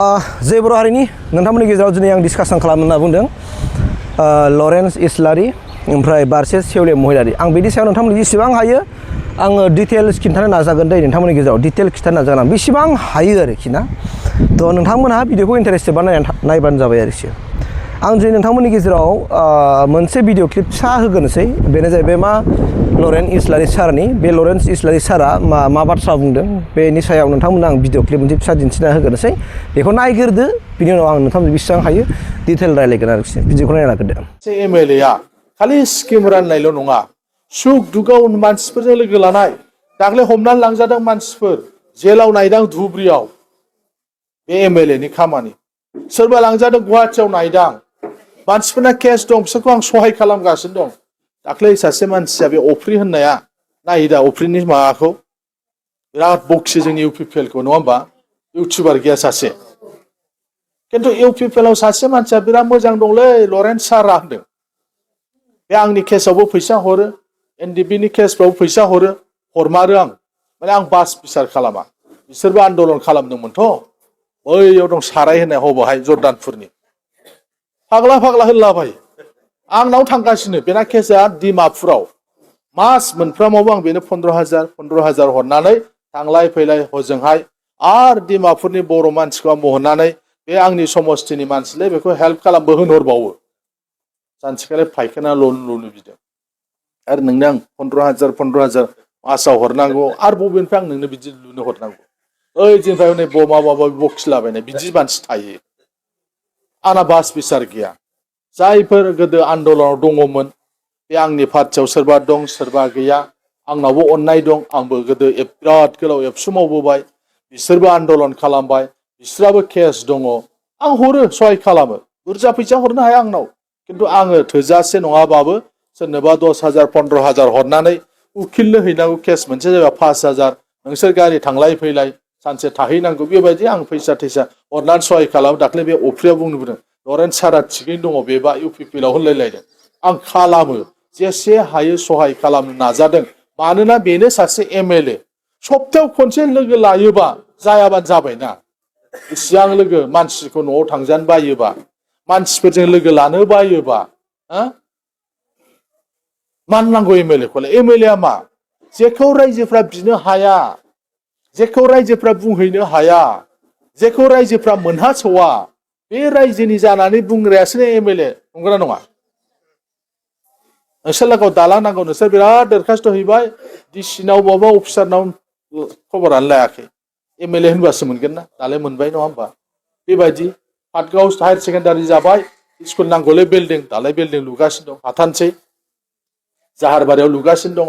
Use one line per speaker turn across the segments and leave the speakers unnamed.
जय बर' हारिनि नोंथांमोननि गेजेराव दिनै आं डिसकासन खालामनो होनना बुंदों लरेन्स इस्लारि ओमफ्राय भार्सेस सेवलि महिलारि आं बेनि सायाव नोंथांमोननि जेसेबां हायो आङो डिटेल्स खिन्थानो नाजागोन दै नोंथांमोननि गेजेराव डिटेल खिन्थानो नाजागोन आं बेसेबां हायो आरोखि ना थ' नोंथांमोनहा भिडिअखौ इन्टारेस्टेड बा नायबानो जाबाय आरोखि आं दिनै नोंथांमोननि गेजेराव मोनसे भिडिअ क्लिप फिसा होगोनोसै बेनो जाहैबाय मा लरेन्स इस्लारि सारनि बे लरेन्स इस्लारि सारा मा बाथ्रा बुंदों बेनि सायाव नोंथांमोननो आं भिडिअ क्लिप मोनसे फिसा दिन्थिना होगोनोसै बेखौ नायग्रोदो बिनि उनाव आं नोंथांमोन बेसेबां हायो डिटेल रायलायगोन आरोखि भिडिअखौ नायना लाग्रोदो
एमएलएआ खालि स्किम राननायल' नङा सुख दुखुआव मानसिफोरजों लोगो लानाय दाख्लै हमनानै लांजादों मानसिफोर जेलाव नायदां धुबुरियाव बे एमएलएनि खामानि सोरबा लांजादों गुवाहाटियाव नायदां मानसिफोरना केस दं बिसोरखौ आं सहाय खालामगासिनो दं दाख्लै सासे मानसिया बे अफ्रि होननाया नायदा अफ्रिनि माबाखौ बिराद बक्सि जोंनि इउपिपिएलखौ नङा होमबा इउटिउबार गैया सासे खिन्थु इउपिपिएलआव सासे मानसिया बिराद मोजां दंलै लरेन्स सारा होनदों बे आंनि केसआवबो फैसा हरो एनडिबिनि केसफ्रावबो फैसा हरमारो आं माने आं बास बिसार खालामा बिसोरबो आन्दलन खालामदोंमोनथ' बैयाव दं साराय होननाय हबावहाय जर्दानपुरनि फाग्ला होनलाबायो आंनाव थांगासिनो बेना केसआ डिमापुराव मास मोनफ्रामावबो आं बेनो 15,000 हरनानै थांलाय फैलाय हजोंहाय आरो डिमापुरनि बर' मानसिखौ आं बहननानै बे आंनि समस्थिनि मानसिलै बेखौ हेल्प खालामबो होनहरबावो सानसेखालि फायखाना लुनो बिदों आरो नोंनो आं 15,000 मासाव हरनांगौ आरो बबेनिफ्राय आं नोंनो बिदि लुनो हरनांगौ ओइ दिननिफ्राय नै माबा बखिलाबायनाय बिदि मानसि थायो आंना बास बिसार गैया जायफोर गोदो आन्दलनाव दङमोन बे आंनि पार्टियाव सोरबा दं सोरबा गैया आंनावबो अननाय दं आंबो गोदो बिराद गोलाव एबसु मावबोबाय बिसोरबो आन्दलन खालामबाय बिसोराबो केस दङ आं हरो सहाय खालामो बुरजा फैसा हरनो हाया आंनाव खिन्थु आङो थोजासे नङाबाबो सोरनोबा 10,000 15,000 हरनानै उकिलनो हैनांगौ केस मोनसे जाबा 5,000 नोंसोर गारि थांलाय फैलाय सानसे थाहैनांगौ बेबायदि आं फैसा हरनानै सहाय खालामो दाख्लै बे अफ्रियाव बुंनो लरेन्स सारा थिगैनो दङ बेबा इउपिपिएलआव होनलायलायदों आं खालामो जेसे हायो सहाय खालामनो नाजादों मानोना बेनो सासे एमएलए सप्तायाव खनसे लोगो लायोबा जायाबानो जाबायना इसिबां लोगो मानसिखौ न'आव थांजानो बायोबा मानसिफोरजों लोगो लानो बायोबा मानो नांगौ एमएलएखौलाय एमएलएआ मा जेखौ रायजोफ्रा बिनो हाया जेखौ रायजोफ्रा बुंहैनो हाया जेखौ रायजोफ्रा मोनहास'वा बे रायजोनि जानानै बुंग्रायासो एमएलए नंगौना नङा नोंसोर लागोआव दालां नांगौ नोंसोर बिराद दरखास्त हैबाय डिसिनाव बबेबा अफिसारनाव खबरानो लायाखै एमएलए होनबासो मोनगोन ना दालाय मोनबाय नङा होमबा बेबायदि पाटगाव हायार सेकेन्डारि जाबाय स्कुल नांगौलै बिल्डिं दालाय बिल्डिं लुगासिनो दं हाथानसै जाहारबारियाव लुगासिनो दङ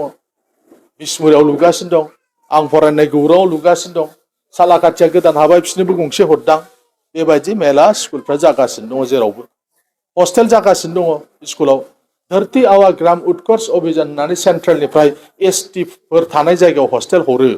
बिसमुरियाव लुगासिनो दं आं फरायनाय गौराङाव लुगासिनो दं सालाकाथिया गोदान हाबाय बिसोरनोबो गंसे हरदां बेबायदि मेला स्कुलफ्रा जागासिनो दङ जेरावबो हस्टेल जागासिनो दङ स्कुलाव धरती आवा ग्राम उत्कर्ष अभियान होननानै सेन्ट्रेलनिफ्राय एसटिफोर थानाय जायगायाव हस्टेल हरो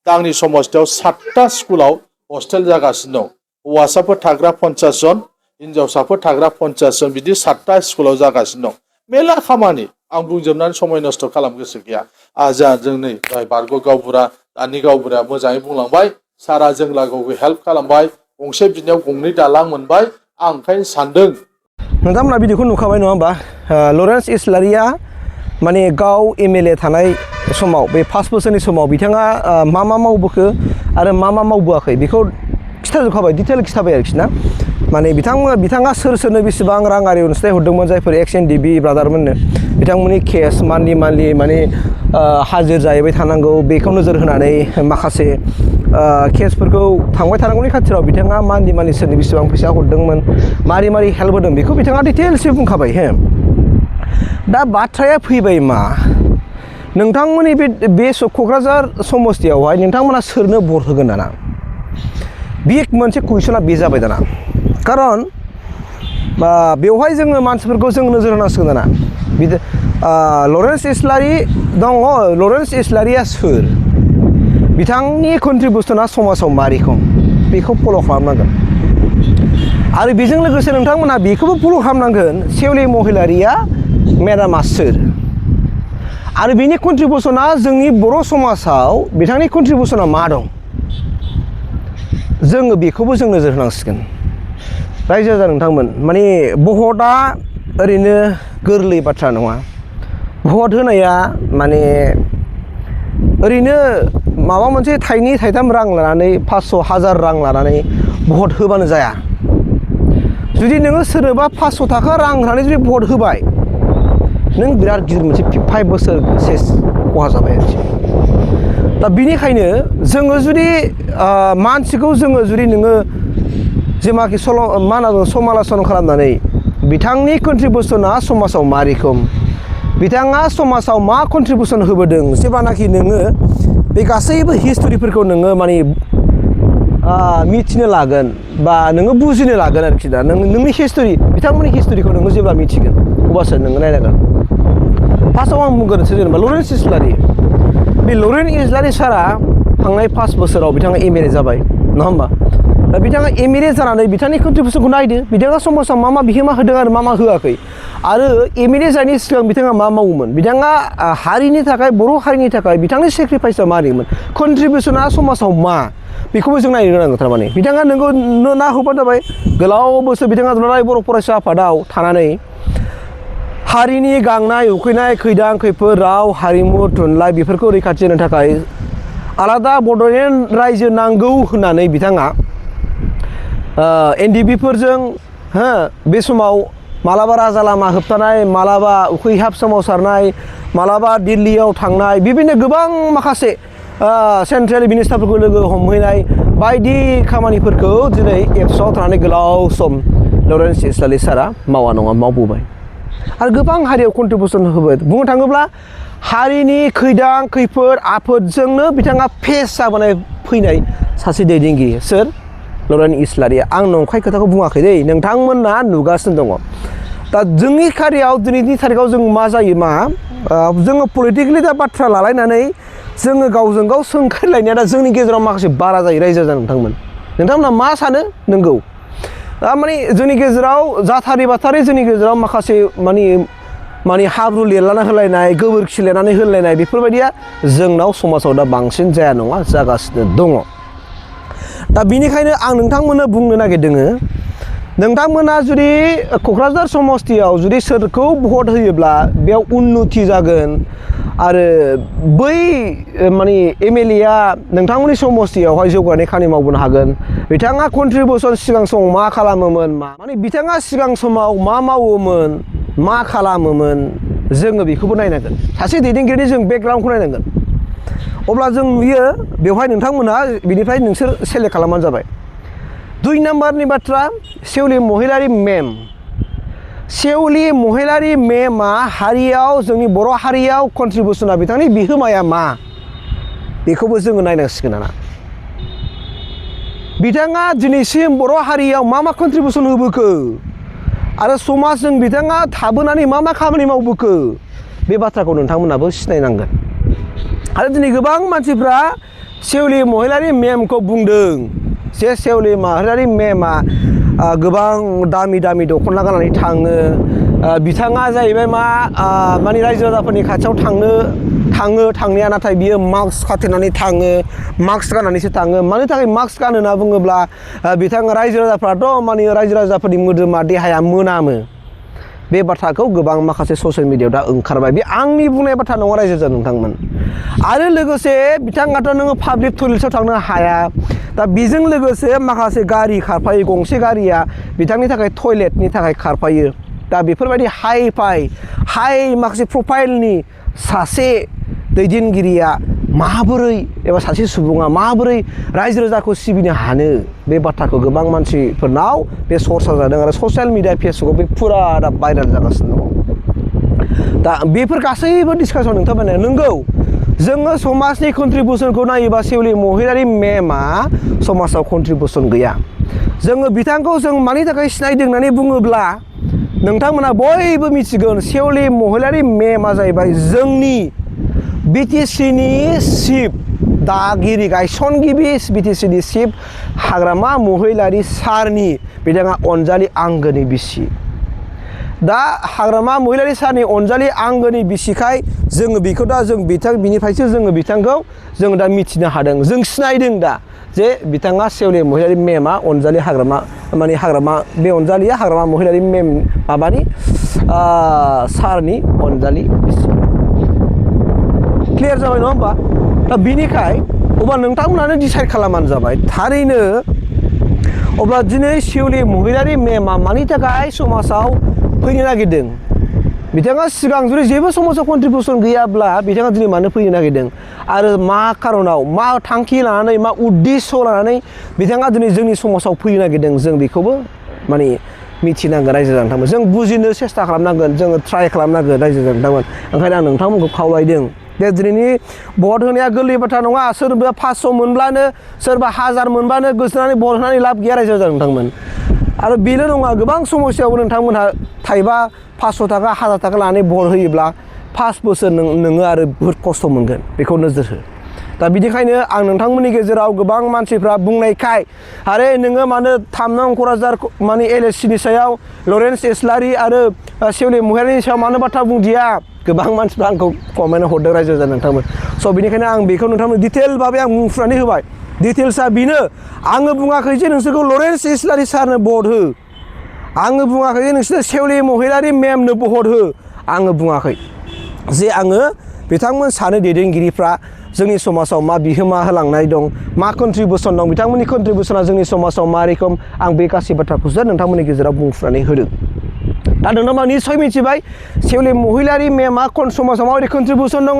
दा आंनि समस्थियाव 7टा स्कुलाव हस्टेल जागासिनो दं हौवासाफोर थाग्रा 50 जन हिनजावसाफोर थाग्रा 50 जन बिदि 7टा स्कुलाव जागासिनो दं मेला खामानि आं बुंजोबनानै समय नस्थ' खालाम गोसो गैया जों नै बारग' गावबुरा दानि गावबुराया मोजाङै बुंलांबाय सारा जों लागोआव हेल्प खालामबाय गंसे बिनायाव गंनै दालां मोनबाय आं ओंखायनो सानदों
नोंथांमोना भिडिअखौ नुखाबाय नङा होमबा लरेन्स इस्लारिया माने गाव एमएलए थानाय समाव बे 5 बोसोरनि समाव बिथाङा मा मावबोखो आरो मा मावबोआखै बेखौ खिथाजोबखाबाय डिटेल खिथाबाय आरोखि ना माने बिथाङा सोरनो बेसेबां राङारि अनसुंथाइ हरदोंमोन जायफोर एक्स एनडिबि ब्रादारमोननो बिथांमोननि केस मान्थलि माने हाजिर जाहैबाय थानांगौ बेखौ नोजोर होनानै माखासे केसफोरखौ थांबाय थानांगौनि खाथिराव बिथाङा मान्थलि सोरनो बेसेबां फैसा हरदोंमोन मारै हेल्प होदों बेखौ बिथाङा डिटेल्सै बुंखाबाय दा बाथ्राया फैबाय मा नोंथांमोननि बे क'क्राझार समस्थियावहाय नोंथांमोना सोरनो भट होगोन दाना बे मोनसे कुइसना बे जाबाय दाना खारन बेवहाय जोङो मानसिफोरखौ जों नोजोर होनांसिगोन दाना लरेन्स इस्लारि दङ लरेन्स इस्लारिया सोर बिथांनि कन्ट्रिबिउसना समाजाव मारैखौ बेखौ फल' खालामनांगोन आरो बेजों लोगोसे नोंथांमोनहा बेखौबो फल' खालामनांगोन सेवलि महिलारिया मेडामा सोर आरो बिनि कन्ट्रिबिउसना जोंनि बर' समाजाव बिथांनि कन्ट्रिबिउसना मा दं जोङो बेखौबो जों नोजोर होनांसिगोन रायजो राजा नोंथांमोन माने भटआ ओरैनो गोरलै बाथ्रा नङा भट होनाया माने ओरैनो माबा मोनसे थाइनै थाइथाम रां लानानै 500,000 रां लानानै भट होबानो जाया जुदि नोङो सोरनोबा 500 थाखा रां होनानै जुदि भट होबाय नों बिराद गिदिर मोनसे 5 बोसोर सेस खहा जाबाय आरोखि दा बिनिखायनो जोङो जुदि मानसिखौ जोङो जुदि नोङो जेमाखि मा होनांगौ समाल'सना खालामनानै बिथांनि कन्ट्रिबिउसना समाजाव मा रोखोम बिथाङा समाजाव मा कन्ट्रिबिउसन होबोदों जेब्लानाखि नोङो बे गासैबो हिस्ट'रिफोरखौ नोङो माने मिथिनो लागोन बा नोङो बुजिनो लागोन आरोखि दा नोंनि हिस्ट'रि बिथांमोननि हिस्ट'रिखौ नोङो जेब्ला मिथिगोन अब्लासो नोङो नायनांगोन फार्स्टआव आं बुंग्रोनोसै जेनेबा लरेन्स इस्लारि बे लरेन्स इस्लारि सारा थांनाय 5 बोसोराव बिथाङा एमएलए जाबाय नङा होमबा दा बिथाङा एमएलए जानानै बिथांनि कन्ट्रिबिउसनखौ नायदो बिथाङा समाजाव मा बिहोमा होदों आरो मा होआखै आरो एमएलए जानायनि सिगां बिथाङा मा मावोमोन बिथाङा हारिनि थाखाय बर' हारिनि थाखाय बिथांनि सेक्रिफाइसआ मारैमोन कन्ट्रिबिउसना समाजाव मा बेखौबो जों नायनो नांगौ थारमाने बिथाङा नोंगौ ना होबानो जाबाय गोलाव बोसोर बिथाङा दुलाराय बर' फरायसा आफादाव थानानै हारिनि गांनाय उखैनाय खैदां खैफोद राव हारिमु थुनलाइ बेफोरखौ रैखाथि होनो थाखाय आलादा बड'लेण्ड रायजो नांगौ होननानै बिथाङा एनडिबिफोरजों बे समाव मालाबा राजा लामा होबथानाय मालाबा उखैहाब सोमावसारनाय मालाबा दिल्लीयाव थांनाय बेबायदिनो गोबां माखासे सेन्ट्रेल मिनिस्टारफोरखौ लोगो हमहैनाय बायदि खामानिफोरखौ दिनै एबसुआव थानानै गोलाव सम लरेन्स इस्लारि सारा मावा नङा मावबोबाय आरो गोबां हारियाव कन्ट्रिबिउसन होबाय बुंनो थाङोब्ला हारिनि खैदां खैफोद आफोदजोंनो बिथाङा फेस जाबोनाय फैनाय सासे दैदेनगिरि सोर लरेन्स इस्लारिया आं नंखाय खोथाखौ बुङाखै दै नोंथांमोना नुगासिनो दङ दा जोंनि खारियाव दिनैनि थारिखआव जों मा जायो मा जोङो पलिटिकेलि दा बाथ्रा लालायनानै जोङो गावजों गाव सोंखारिलायनाया दा जोंनि गेजेराव माखासे बारा जायो रायजो राजा नोंथांमोना मा सानो नंगौ दा माने जोंनि गेजेराव जाथारै बाथारै जोंनि गेजेराव माखासे माने हाब्रु लिरलाना होलायनाय गोबोरखि लिरनानै होलायनाय बेफोरबायदिया जोंनाव समाजाव दा बांसिन जाया नङा जागासिनो दङ दा बिनिखायनो आं नोंथांमोननो बुंनो नागिरदों नोंथांमोना जुदि क'क्राझार समस्तियाव जुदि सोरखौ भट होयोब्ला बेयाव उन्नति जागोन आरो बै माने एमएलएआ नोंथांमोननि समस्तियावहाय जौगानाय खामानि मावबोनो हागोन बिथाङा कन्ट्रिबिउसन सिगां समाव मा खालामोमोन माने बिथाङा सिगां समाव मा मावोमोन मा खालामोमोन जोङो बेखौबो नायनांगोन सासे दैदेनगिरिनि जों बेकग्राउन्डखौ नायनांगोन अब्ला जों नुयो बेवहाय नोंथांमोना बिनिफ्राय नोंसोर सेलेक्ट खालामबानो जाबाय 2 नाम्बारनि बाथ्रा सेवलि महिलारि मेम सेवलि महिलारि मेमआ हारियाव जोंनि बर' हारियाव कन्ट्रिबिउसना बिथांनि बिहोमाया मा बेखौबो जोङो नायनांसिगोन ना बिथाङा दिनैसिम बर' हारियाव मा कन्ट्रिबिउसन होबोखो आरो समाजजों बिथाङा थाबोनानै मा खामानि मावबोखो बे बाथ्राखौ नोंथांमोनाबो सिनायनांगोन आरो दिनै गोबां मानसिफ्रा सेवलि महिलारि मेमखौ बुंदों जे सेवलि महिलारि मेमआ गोबां दामि दख'ना गाननानै थाङो बिथाङा जाहैबाय माने रायजो राजाफोरनि खाथियाव थांनाया नाथाय बियो मास्क खाथेनानै थाङो मास्क गाननानैसो थाङो मानि थाखाय मास्क गानो होनना बुङोब्ला बिथाङा रायजो राजाफ्राथ' माने रायजो राजाफोरनि मोदोमा देहाया मोनामो बे बाथ्राखौ गोबां माखासे ससियेल मिडियायाव दा ओंखारबाय बे आंनि बुंनाय बाथ्रा नङा रायजो राजा नोंथांमोन आरो लोगोसे बिथाङाथ' नोङो पाब्लिक टयलेटआव थांनो हाया दा बेजों लोगोसे माखासे गारि खारफायो गंसे गारिया बिथांनि थाखाय टयलेटनि थाखाय खारफायो दा बेफोरबायदि हाइ माखासे प्रफाइलनि सासे दैदेनगिरिया माबोरै एबा सासे सुबुङा माबोरै रायजो राजाखौ सिबिनो हानो बे बाथ्राखौ गोबां मानसिफोरनाव बे सर्सा जादों आरो ससियेल मिडिया फेसबुकआव बे फुरा दा भाइरेल जागासिनो दङ दा बेफोर गासैबो डिसकासन नोंथांमोना नंगौ जोङो समाजनि कन्ट्रिबिउसनखौ नायोबा सेवलि महिलारि मेमआ समाजाव कन्ट्रिबिउसन गैया जोङो बिथांखौ जों मानि थाखाय सिनायदों होननानै बुङोब्ला नोंथांमोना बयबो मिथिगोन सेवलि महिलारि मेमआ जाहैबाय जोंनि बिटिसिनि चिफ दागिरि गायसनगिरि बिटिसिनि चिफ हाग्रामा महिलारि सारनि बिथाङा अनजालि आंगोनि बिसि दा हाग्रामा महिलारि सारनि अनजालि आंगोनि बिसिखाय जोङो बेखौ दा जों बिनिफ्रायसो जोङो बिथांखौ जों दा मिथिनो हादों जों सिनायदों दा जे बिथाङा सेवलि महिलारि मेमआ अनजालि हाग्रामा माने हाग्रामा बे अनजालिया हाग्रामा महिलारि मेम माबानि सारनि अनजालि बिसि क्लियार जाबाय नङा होमबा दा बिनिखाय अब्ला नोंथांमोनानो डिसाइड खालामबानो जाबाय थारैनो अब्ला दिनै सेवलि महिलारि मेमआ मानि थाखाय समाजाव फैनो नागिरदों बिथाङा सिगां जुदि जेबो समाजाव कन्ट्रिबिउसन गैयाब्ला बिथाङा दिनै मानो फैनो नागिरदों आरो मा खारनाव मा थांखि लानानै मा उद्देश्य लानानै बिथाङा दिनै जोंनि समाजाव फैनो नागिरदों जों बेखौबो माने मिथिनांगोन रायजो नोंथांमोन जों बुजिनो सेस्था खालामनांगोन जोङो ट्राइ खालामनांगोन रायजो नोंथांमोन ओंखायनो आं नोंथांमोनखौ खावलायदों दे दिनैनि भट होनाया गोरलै बाथ्रा नङा सोरबा 500 मोनब्लानो सोरबा 1000 मोनबानो गोसोनानै भट होनानै लाब गैया रायजो नोंथांमोन आरो बेल' नङा गोबां समस्यायावबो नोंथांमोनहा थाइबा 500 थाखा 1000 थाखा लानानै भट होयोब्ला 5 बोसोर नोङो आरो बुहुत खस्थ' मोनगोन बेखौ नोजोर हो दा बिनिखायनो आं नोंथांमोननि गेजेराव गोबां मानसिफ्रा बुंनायखाय आरे नोङो मानो 3 नं क'क्राझार माने LSCनि सायाव लरेन्स इस्लारि आरो सेवलि महिलारिनि सायाव मानो बाथ्रा बुंदिया गोबां मानसिफ्रा आंखौ कमेन्ट हरदों रायजो राजा नोंथांमोन स' बेनिखायनो आं बेखौ नोंथांमोन डिटेल भाबै आं बुंफ्रुनानै होबाय डिटेल्सआ बेनो आङो बुङाखै जे नोंसोरखौ लरेन्स इस्लारि सारनो भट हो आङो बुङाखै जे नोंसोर सेवलि महिलारि मेमनो भट हो आङो बुङाखै जे आङो बिथांमोन सानै दैदेनगिरिफ्रा जोंनि समाजाव मा बिहोमा होलांनाय दं मा कन्ट्रिबिउसन दं बिथांमोननि कन्ट्रिबिउसना जोंनि समाजाव मा रोखोम आं बे गासै बाथ्राखौसो नोंथांमोननि गेजेराव बुंफ्रुनानै होदों दा नोंथांमोना निस्सय मिथिबाय सेवलि महिलारि मेमआ समाजाव माबायदि कन्ट्रिबिउसन दङ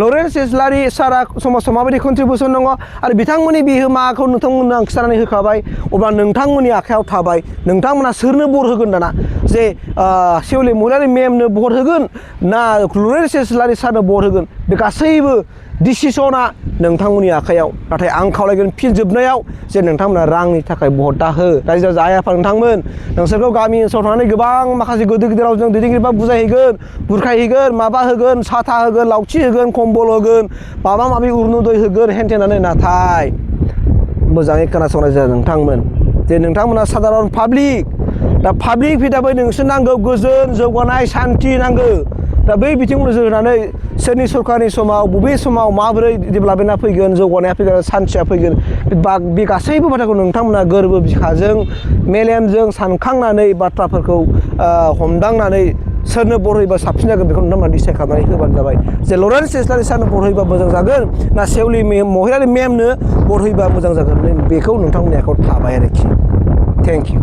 लरेन्स इस्लारि सारा समाजाव माबायदि कन्ट्रिबिउसन दङ आरो बिथांमोननि बिहोमाखौ नोंथांमोननो आं खिन्थानानै होखाबाय अब्ला नोंथांमोननि आखायाव थाबाय नोंथांमोना सोरनो भट होगोन दाना जे सेवलि महिलारि मेमनो भट होगोन ना लरेन्स इस्लारि सारनो भट होगोन बे गासैबो डिसिसना नोंथांमोननि आखायाव नाथाय आं खावलायगोन फिन जोबनायाव जे नोंथांमोना रांनि थाखाय भट दा हो रायजो राजा आइ आफा नोंथांमोन नोंसोरखौ गामि ओनसोलाव थांनानै गोबां माखासे गिदिर गिदिर रावजों दैदेनगिरिफ्रा बुजायहैगोन बुरखायहैगोन माबा होगोन साथा होगोन लावथि होगोन कम्बल होगोन माबा माबि अरुनदय होगोन हेनथेनानै नाथाय मोजाङै खोनासंनाय जादों नोंथांमोन जे नोंथांमोना साधारन पाब्लिक दा पाब्लिक हिसाबै नोंसोर नांगौ गोजोन जौगानाय सान्थि नांगौ दा बै बिथिंखौ नोजोर होनानै सोरनि सरकारनि समाव बबे समाव माबोरै डेभेलपमेन्टआ फैगोन जौगानाया फैगोन सान्थिया फैगोन बे गासैबो बाथ्राखौ नोंथांमोना गोरबो बिखाजों मेलेमजों सानखांनानै बाथ्राफोरखौ हमदांनानै सोरनो भट होयोबा साबसिन जागोन बेखौ नोंथांमोना डिसाइड खालामनानै होबानो जाबाय जे लरेन्स इस्लारि सारनो भट होयोबा मोजां जागोन ना सेवलि महिलारि मेमनो भट होयोबा मोजां जागोन बेखौ नोंथांमोननि आखायाव थाबाय आरोखि थेंक इउ